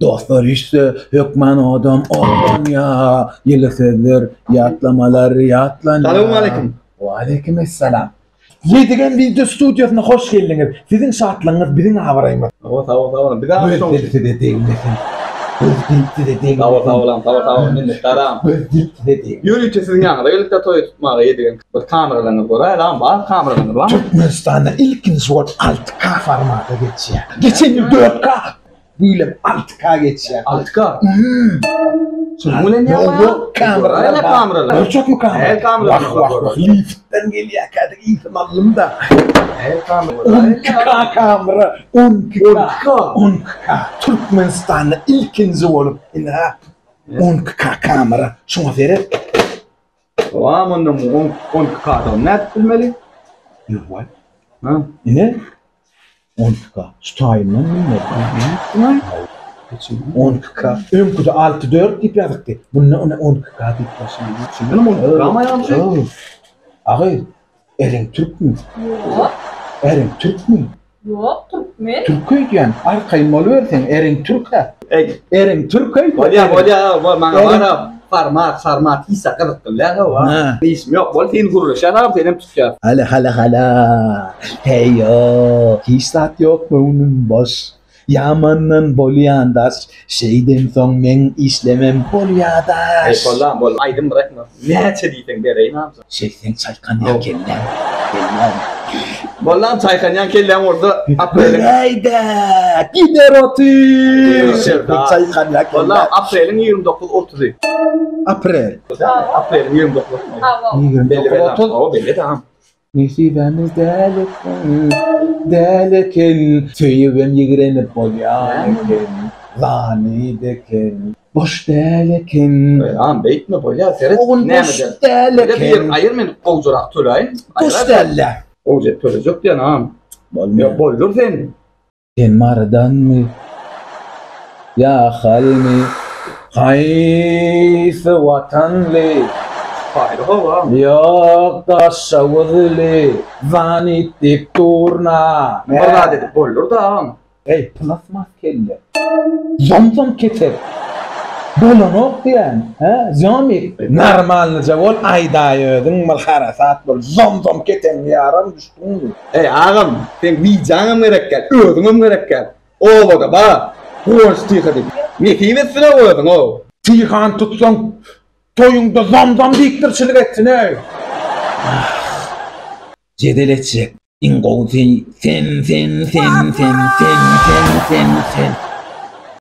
Dostlar üýşse hökman odam otlanýa, Ýyly sözler, ýatlamalar ýatlanýa. Salowmaleýkim. Waleýkim essalam. Ýedigen wideo studiýasyna hoş geldiňiz. Siziň şatlygyňyz biziň abraýymyz. Hawa sag bol sag bol. Bize Göz dil size degmesin. Göz dil size degmesin. Sag bol sag bol sag bol sag bol minnetdaram. Göz dil size degmesin. Ýörite siziň ýanyňyza geldik-de toýy tutmaga Ýedigen. Bir kameralaryňyz göräýeli agam bar kameralaryňyz barmy? Türkmenistanda ilkinji bolup 6K formata geçýär. Geçen ýyl 4K. Bu ýylam 6K geçýär. 6K? Şunuň bilen ýa? Ýok, ýok, kameralar bar. Kameralar. Görjekmi kamera? Her kamera. Wah, wah, wah, liftden gelýärkä-de ysyny aldym-da. Her kamera. 12K kamera, 12K. 12K? 12K. Türkmenistanda ilkinji bolup, ine, 12K kamera. Şuňa seret. Wah, mundan 12K-dygyny nädip bilmeli? Ýok. Ha? Ine, 12K. Şu taýyndan bilmeli. Nätdiň-aý? 12K. Öňküde 6-4 diýip ýazypdy. Bunda ony 12K diýip ýazypdy. Şundanam 12K-my ýazypdy? Agy, eriň türkmi? Ýok. Eriň türkmi? Ýok, türkmen. Türk öýdýän. Arkaýyn boluber sen, eriň türk-ä. Eý. Eriň türk öýdýän. Bolýa, bolýa, bol, maňa bar-a format, sarmat hiç zat gyzykly däl hawa. Işim ýok, bol sen gürleşýän agam, senem tutýas. Hala, hala, hala. Heý-o, hiç zat ýok, göwnüm boş. Ýamandan bolýan daş. Şeýdensoň meň işlemem bolýa daş. Eý, bollam, bol, aýdym bırakma. Näçe diýseň bereýin amca. Şeýtseň çaýkanýar kelläň, kelläň. Bollam çaýkanýan kelläň bolsa apreliň. Göräýdä, gider otyr. Şeýtseň çaýkanýar kelläň. Bollam apreliň 29 otuzy. Aprel. Apreliň 29 otuzy. 29 otuz. Hawa belli agam. Nesibämiz däl eken, däl eken, Söýübem ýigrenip bolýan eken, Zanit eken, boş däl eken. Agam beýtme bolýar seret. Ogul boş däl eken. Aýyr men gowjarak töläýin. Boş däl-le. Gowja tölejek diýen agam. Bolmaýar. Boldur sen. Sen Marydanmy ýa Ahalmy, haýsy watanly? Sypaýyly hawa. Ýok Daşoguzly, zanit diýip durna. Bir zat edip boldur-da agam. Eý, plasmas kelle. Zom-zom keser. Bolanok diýýän, hä, zomik. Normalnyja bol, aýdaý özüň, bir harasat bol. Zom-zom keseň ýaram düşdüňmi? Eý agam, seň wijaňam gerek däl, özüňem gerek däl. Obada bar, Guwanç tyha diýip. Nesip etsin-ow özüň-ow. Tyhany tutsaň, toýuňda zam-zam diýipdirçilik etsin-eý. Ah, jedel etjek. Iň gowusy sen, sen, sen, sen, sen, sen, sen, sen.